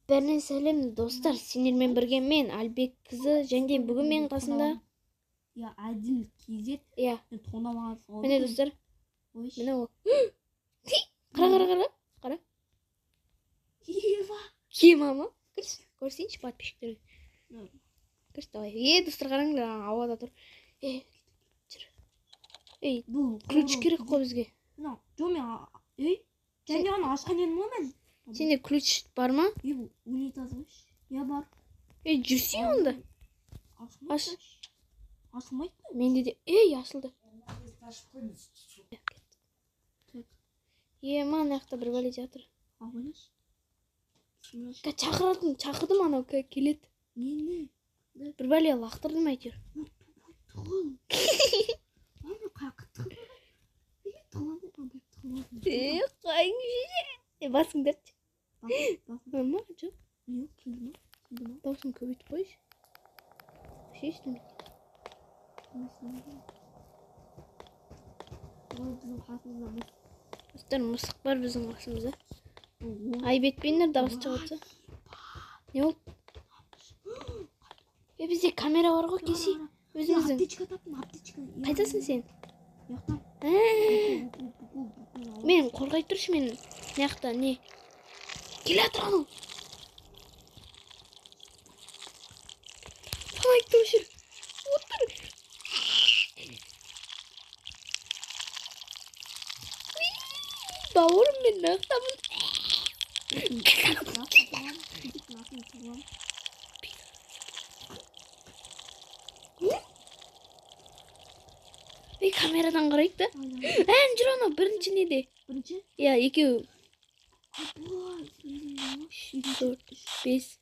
Бәріне сәлем достар, сендермен бірге мен Альбек қызы, және де бүгін менің қасымда я Әділ KZ. Иә. Мен тонамаған. Міне достар. Міне ол. Қара, қара, қара. Қара. Ева. Кема ма? Кірші, көрсейінші подписчиктерге. Кірші, давай. Е, достар, қараңдар, ауада тұр. Е, жүр. Ей, бұл ключ керек қой бізге. Мына, жоқ мен, ей, және оны ашқан едім ғой мен. Сенде ключ бар ма? Е, бұл унитаз ғой. Я бар. Ей, жүрсей онда. Аш. Ашылмайды. Менде де, ей, ашылды. Е, ма, мына жақта бір бәле жатыр. Шақырдым, шақырдым, анау келеді. Нені? Бір бәле лақтырдым әйтеуір. Тығыл. Е, қайың басыңдаршы. Ма, жоқ. Не, келді ма? Келді ма? Дауысын көбейтіп қойшы. Естімейді. Ой, біздің қасымызда мысық. Достар, мысық бар біздің қасымызда. Айып етпеңдер, дауыс шығып жатса. Не болды? Е, бізде камера бар ғой, кесе. Өзіміздің. Аптечка таптым, аптечка. Қайдасың сен? Ұйықта. Мен қорғай тұршы, мен мына жақта не? Келе жатыр анау. Фонарикті өшір. Отыр. Бауырым, мен мына жақтамын. Ей, камерадан қарайық та. Ән, жүр анау, бірінші неде? Бірінші? Иә, екеу. 3, 4, 5,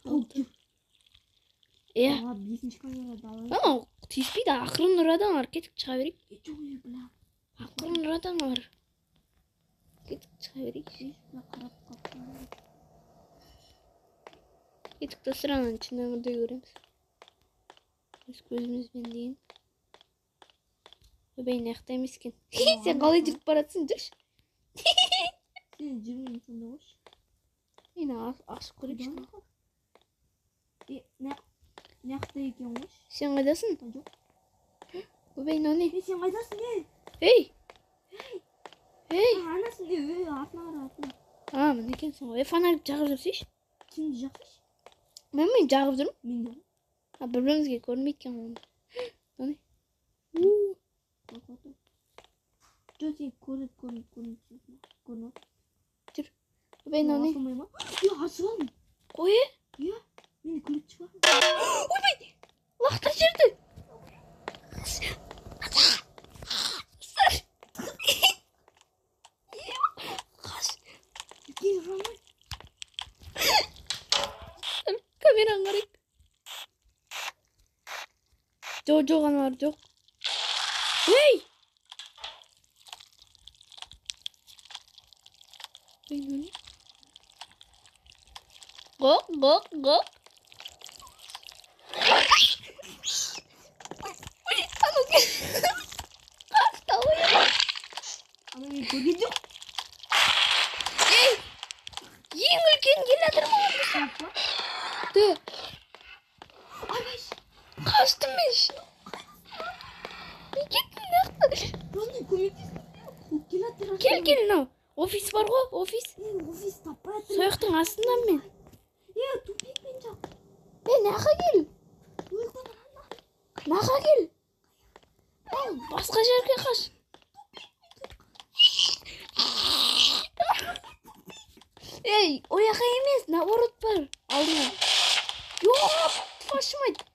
6. Иә. Бесінші камерада. Анау тиіспейді, ақырын ұрады аналар. Кетіп шыға берейік. Жоқ, бля. Ақырын ұрады аналар. Кетіп шыға берейік. Қарап қалып. Кетіп достар, ананы шын өмірде көреміз. Өз көзімізбен деген. Ойбай, мына жақта емес екен. Сен қалай жүріп баратсың, жүрші. Сен жүрмейсің сонда қойшы. Мен ашып көрейікші. Е, мына жақта екен қойшы. Сен қайдасың? Жоқ. Ойбай, мынау не? Е, сен қайдасың, е? Ей! Ей! Анасың, е, артына қара, артына. А, міне екенсің ғой. Е, фонарик жағып жүрсейші. Сен де жақсайшы. Мен жағып жүрмін. Мен де. А, бір-бірімізге көрінбейді екен ғой. Мынау не? Жоқ, сен көрінеді, көрінеді, көрінеді. Көрінеді. Жүр. Ойбай, мынау не? Ашылмай ма? Е, ашып алдым. Қой, е? Иә, менде ключ бар. Ойбай! Лақтырып жіберді. Қаш. Кел, ұрамай. Камераны қарайық. Жоқ, жоқ, аналар жоқ. Ей! Гоқ, гоқ, гоқ. Ой, анау қашты ғой. Анау мені көрген жоқ. Ей! Ең үлкен келе жатыр маған. Ды. Айбай. Қаштым мен. Мен кеттім мына жақта. Мен көмектестім. Қуып келе жатыр. Кел, кел, мынау. Офис бар ғой, офис. Е, офис таппай жатыр. Сол жақтың астында мен. Е, тупик мен жақ. Е, мына кел. Мына кел. Ал, басқа жерге қаш. Ей, ол жаққа емес, наоборот бар. Алдыңа. Жоқ, қашмайды.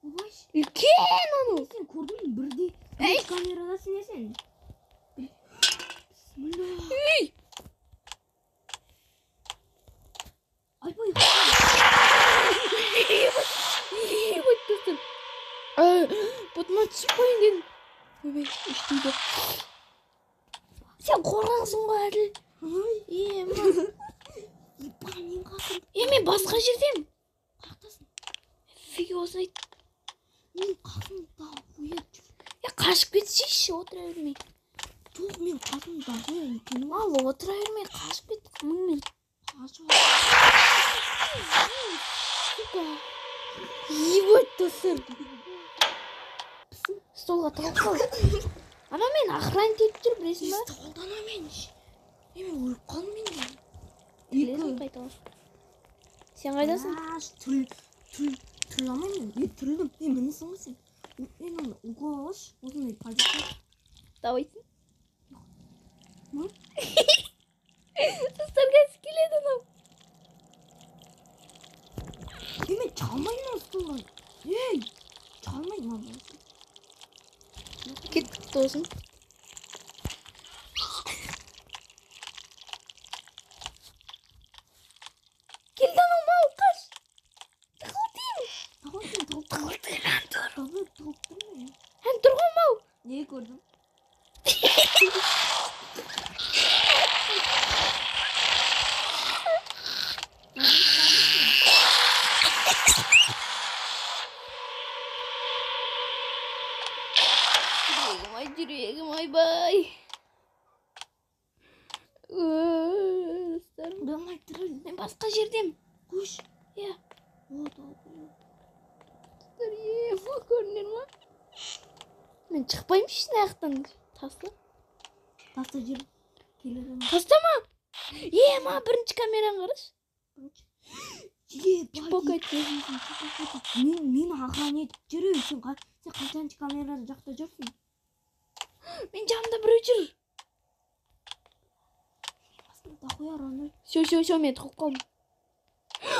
Ойбай. Үлкен анау. Сен көрдің бе бірде? Ей! Камерадасың не сен? Бісміллә. Ей! Айбай. Ой, достар. Бұтыма түсіп қояйын дедім. Ойбай, іштейді. Сен қорқақсың ғой, Әділ. Ой. Е, ма. Епа, мен қасым. Е, мен басқа жердемін. Қаяқтасың? Фиг его знает. Мен қасымда хуя жүр. Е, қашып кетсейші, отыра бермей. Жоқ, мен қасымда хуя үлкен. Ал, отыра бермей, қашып кет, мыңмен. Қашып. Достар. Столға тығылып қал. Ана мен охранить етіп жүр, білесің ба? Столдан мен. Мен өліп қалдым мен. Білесің қайтадан. Сен қайдасың? Түріле алмаймын мен. Түрілдім. Мен мінесің ғой сен. Мен оны укол алшы. Осындай позиция. Давайсың. Достар, қазір келеді анау. Мен шыға алмаймын столдан. Ей, шыға алмаймын. Кеттік досым. Келді анау мау, қаш. Тығыл деймін. Тығыл деймін, тығыл тұрмын. Ән тұр ғой мау. Не көрдім? Жүрегім, ойбай. Достар. Мен басқа жердем. Қойш. Иә. Достар, көрінер ма? Мен шықпаймын еш жақтан. Таста. Таста жер. Тастама. Ма, бірінші камераны қарашы. Чпок айтты. Мен охранять етіп жүрмін. Сен қаншаншы камера жақта жүрсің? Мен жанымда біреу жүр. Все, все, все, мен тығылып қалдым.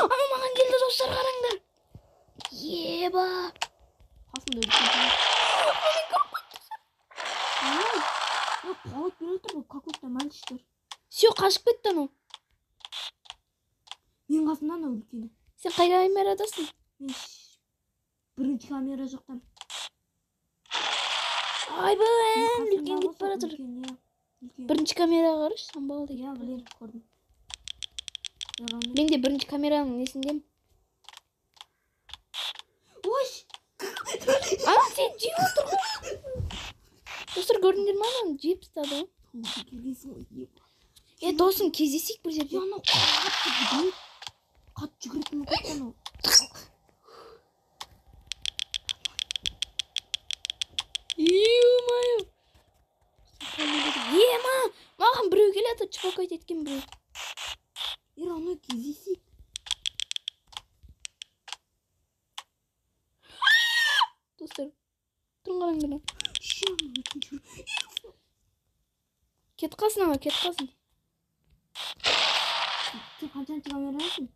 Анау маған келді, достар, қараңдар. Еба. Қасымда үлкен. Мен көріп қойды. Қуалап келе жатыр ғой, какой-то мальчиктер. Все, қашып кетті анау. Мен қасымда анау үлкені. Сен қай камерадасың? Мен бірінші камера жақтан. Айбай, үлкен кетіп бара жатыр. Бірінші камераға қарашы, самбал деген. Иә, білемін, көрдім. Мен де бірінші камераның несіндемін. Ой! Ана сен жеп отыр ғой. Достар, көрдіңдер ме, ананы жеп тастады ғой. Е, досым, кездесейік бір жерде. Анау қатты жүгіреді. Қатты жүгіретін болып кетті анау. Ё-моё! Ема! Маған біреу келеді, чпокать еткен біреу. Ер, анау кездесейік. Достар, тұрын қараңдар. Кет қалсын ана, кет қалсын. Сен қаншаншы камерадасың?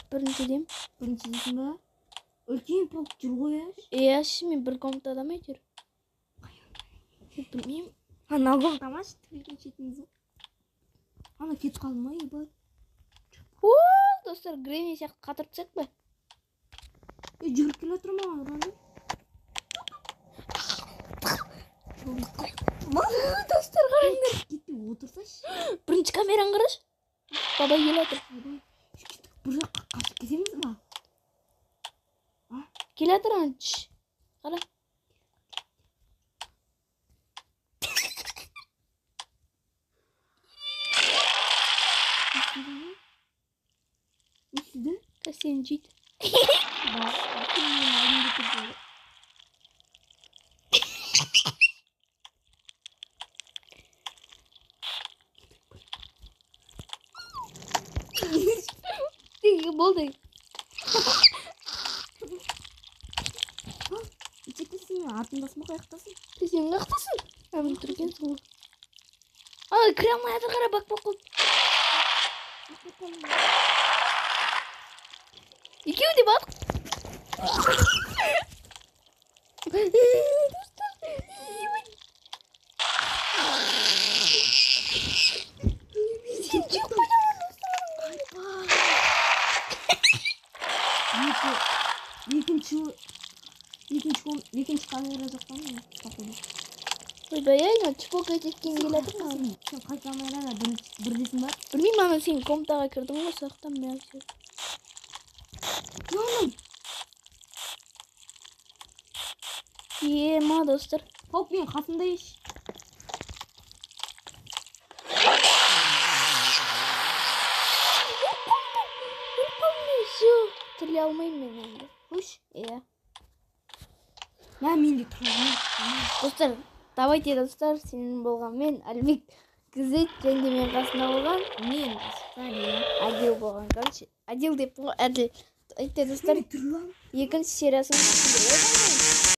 Біріншіден. Біріншідесің ба? Үлкен полк жүр ғой, ә? Иә, мен бір комнатада ма әйтеуір? Білмеймін. Ана комната ма? Тігілген шетіміз. Ана кетіп қалды ма, ебай? О, достар, Гренни сияқты қатырып тастайық па? Е, жүгіріп келе жатыр маған, Раны. Достар, қараңдар. Кетпей отырсайшы. Бірінші камераны қарашы. Баба келе жатыр. Кеттік, бір жаққа қашып кетеміз ба? Келе жатыр ана, шш. Қара. Не істеді? Сені жейді. Болды. Итектесің мен артындасың ба, қаяқтасың? Сен қаяқтасың? Әмін тұр екенсің ғой. Ана кіре алмай жатыр, қара, бак бак қылып. Екеуі де баттық. Достар, сен жеп қойдың. Екінші камера жақтан мен походу. Ойбай, ана чпокать еткен келе жатыр маған. Сен қай камерада бірдесің ба? Білмеймін, ана сен комнатаға кірдің ғой, сол жақтан мен все. Ема, достар. Паук мен қасымда еш. Все, тіріле алмаймын мен енді. Қойш. Иә. Мә, мен де тұра алмаймын. Достар, давайте, достар, сенің болған мен, Әлібек Гзет, және де менің қасымда болған Мен, Асқар. Әділ болған. Короче, Әділ деппін ғой, Әділ. Айтты, достар, Мен түріле алмаймын. Екінші сериясын.